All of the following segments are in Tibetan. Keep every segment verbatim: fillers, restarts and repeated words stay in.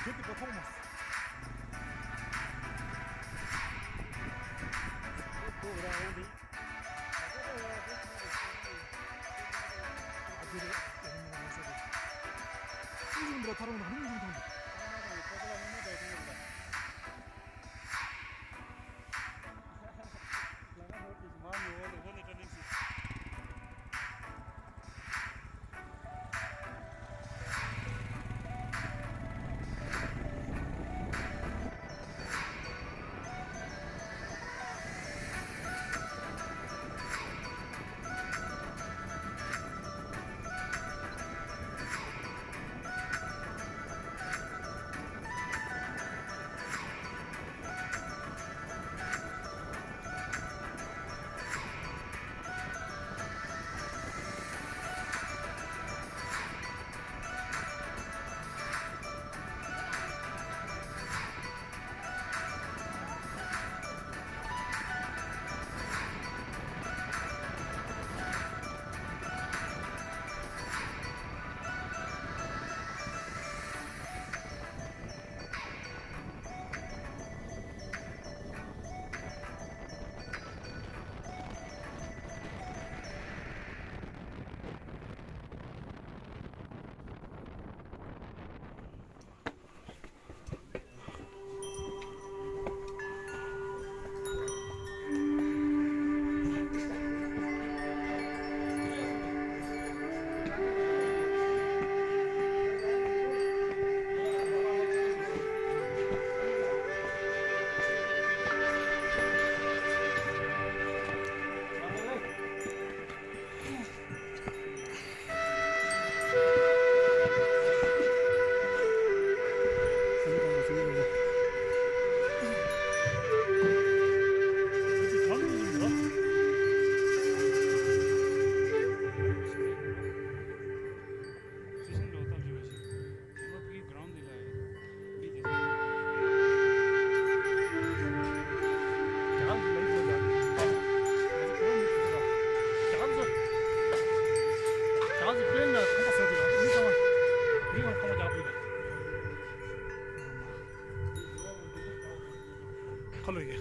གལ་ཏེ་པ་མཐོང་མ་སོང་། ཁ་ལོ་ཡ།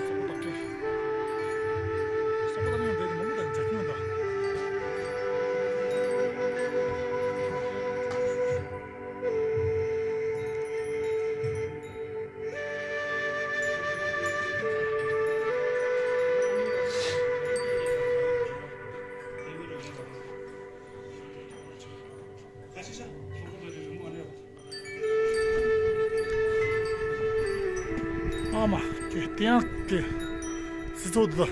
སོག་པོ་བཏགས་ཀྱི། སོག་པོ་བཏགས་ཡོང་བས་མང་པོ་དང་འཇགས་ཀྱི་ཡོང་ད། ཨ་མ་ཀྱེ། དེ་ཡང་ཀྱེ། སི་ཚོ་འདི་དག་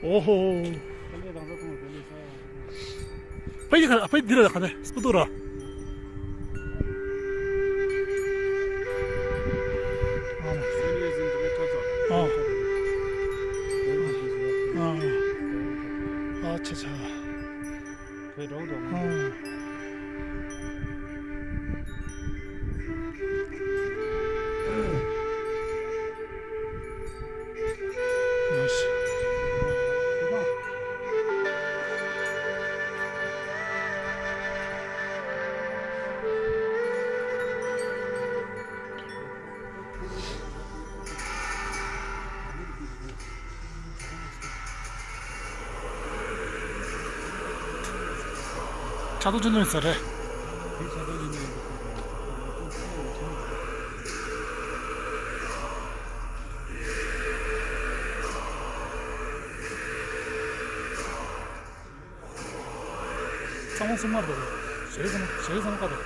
ཨོ་ཧོ། ཕ་ཡི་ཁ་ཕ་ཡི་འདི་ར་ཁ་ནས་སྤུ་ཏོ་ར། ཨ་ཨ་ཆ་ཆ། བོད་འགྲོ་འདུག་ཨང་། ཕྱག་རྡོར་ཅི་ལོན་ཟེར་རེད། ཚང་མ་སུ་མར་འདུག་ཞེ་ཚང་ཞེ་ཚང་ཀ་འདུག་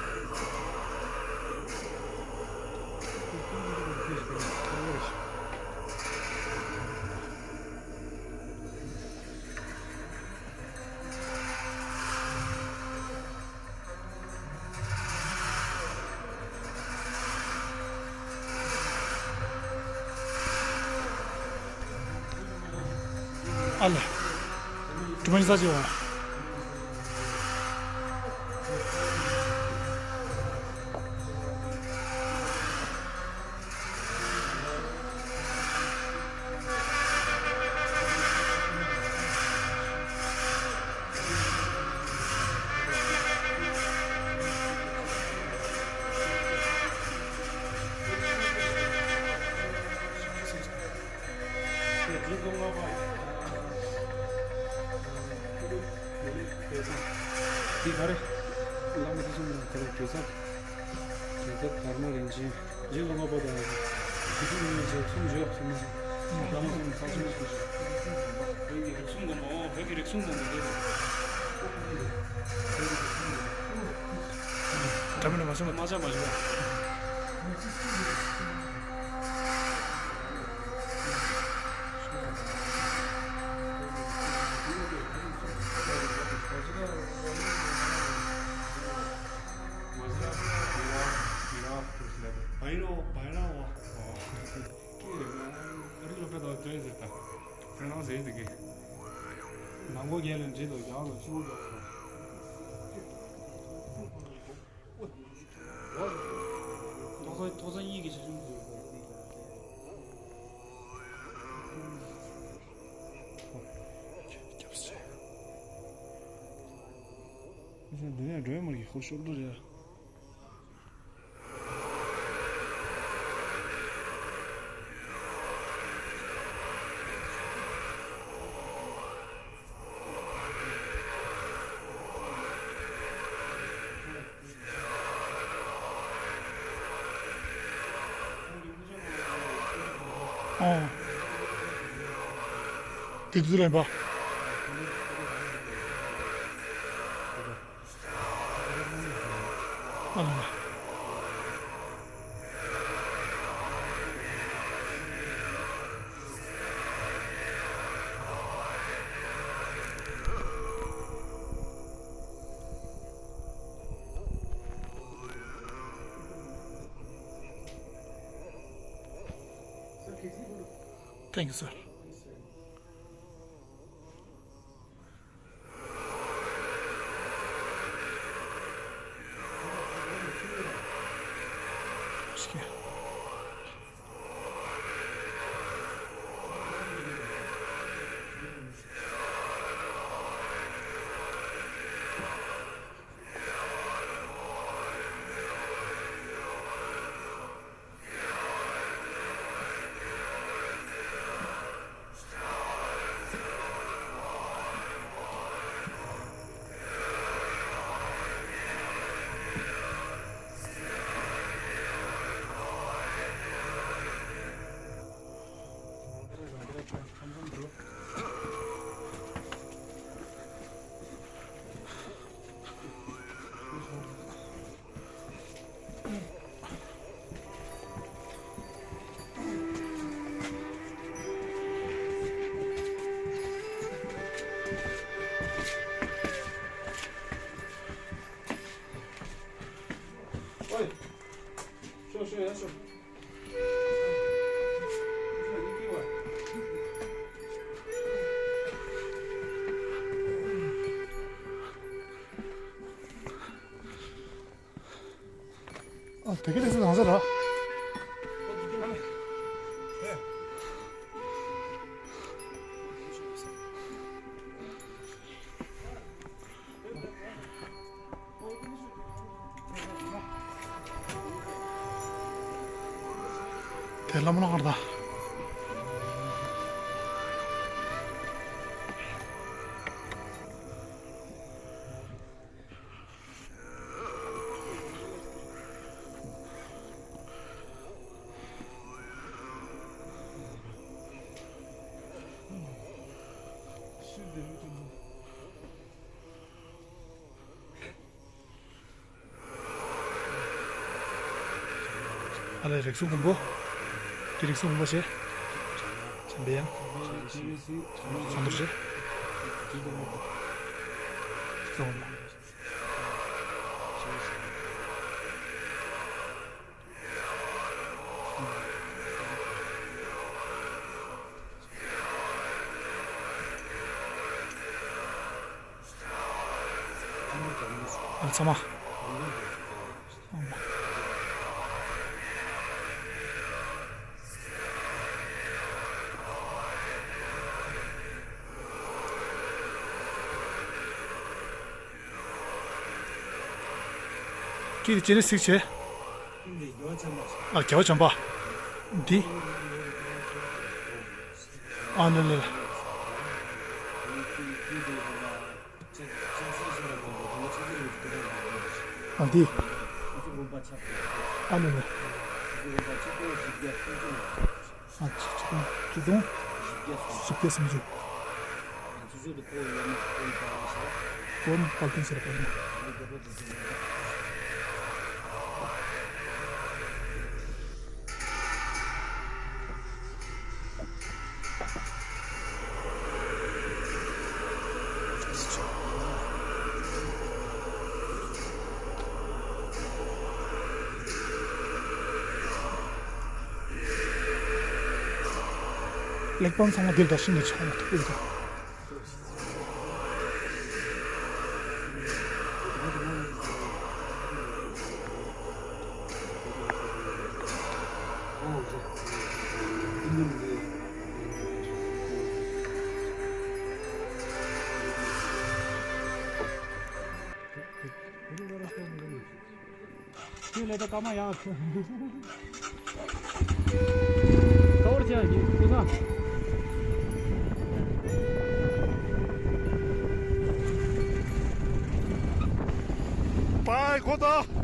ཨ་ལ། དྲི་མ་ཉི་ཚ་ཅིག་འོང་། བླ་མ་དེ་གསུམ་དང་དེ་ལ་རྒྱུ་ཚབ། རྒྱལ་ཚབ་དར་མ་རིན་ཆེན། རྗེ་ལུང་པ་པོ་དང་། དེ་གསུམ་གཉིས་བྱས་གསུམ་བརྗོད་གསུམ་མ་བྱས། བླ་མ་གསུམ་ཚར་གསུམ་གསུམ་བྱས། བོད་ཀྱི་རིག་གསུམ་སྒོམ་པ། འོ། བོད་ཀྱི་རིག་གསུམ་སྒོམ་པ་དེ་རེད། འདྲ་མིན་ན་མ་བྱུང་བ། མ་བྱུང་མ་བྱུང་བ། བའི་རོ། བའི་རོ། ཨ་རི་ལོ་པད་དང་ཅོ་ཡི་ཟེར་ད། ཁྱེད་རང་ཟེར་ཟེར་གི། ནང་སྒོ་བརྒྱད་ལ་འདྲེ་དང་རྒྱ་ལ་ཆུ་བོ་རྒྱག་ཐོག་ས་ཐོག་ས་གཉིས་ཀྱི་ཆེ་ཆུང་དུ། འདི་ནས་སྒྲོལ་མ་གི་ཧོ་ཤོག་འགྲོ་རེད། ཨོ། དེ་དུས་ལ་ཡིན་པ། ཨ་ལ་ལ། Thank you, sir. ཨོའི། ཤོག་ཤོག་ཡར་ཤོག་ཨ། དེ་ག་ལས་ས་ནང་ས་ར། དེ་ལ་མ་ལ་ཧར་ད། ཨ་ལས། རིགས་གསུམ་མགོན་པོ། དེ་རིགས་གསུམ་མགོན་པོ་ཞེས། བྱམས་པའི་དབྱངས། བསམ་གཏོར་ཞེས། རིགས་གསུམ་མགོན་པོ། ཨ་ཚང་མ། ཀྱེ་ཅེ་ནི་སིག་ཆེ། ཨ། རྒྱལ་བ་བྱམས་པ། འདི། ཨ་ལ་ལ་ལ། ཨ་འདི། ཨ་ནི་ནི། ཨ་ཆ་ཆ་ཆ་དང་། བཞི་བརྒྱ་སུམ་ཅུ། གོམ་དཀར་ཐུན་ཟེར་བ་ནི། གླེགས་བམ་ཚང་མ་འདིར་དར་ཞིང་གི་ཆགས་མ་ཐུབ་པའི་དང་། ཁྱོད་ལས་ད་སྐར་མ་ཡང་། ག་བར་བྱས་ཡིན་སྐུ་ས། པའི་གོ་ད།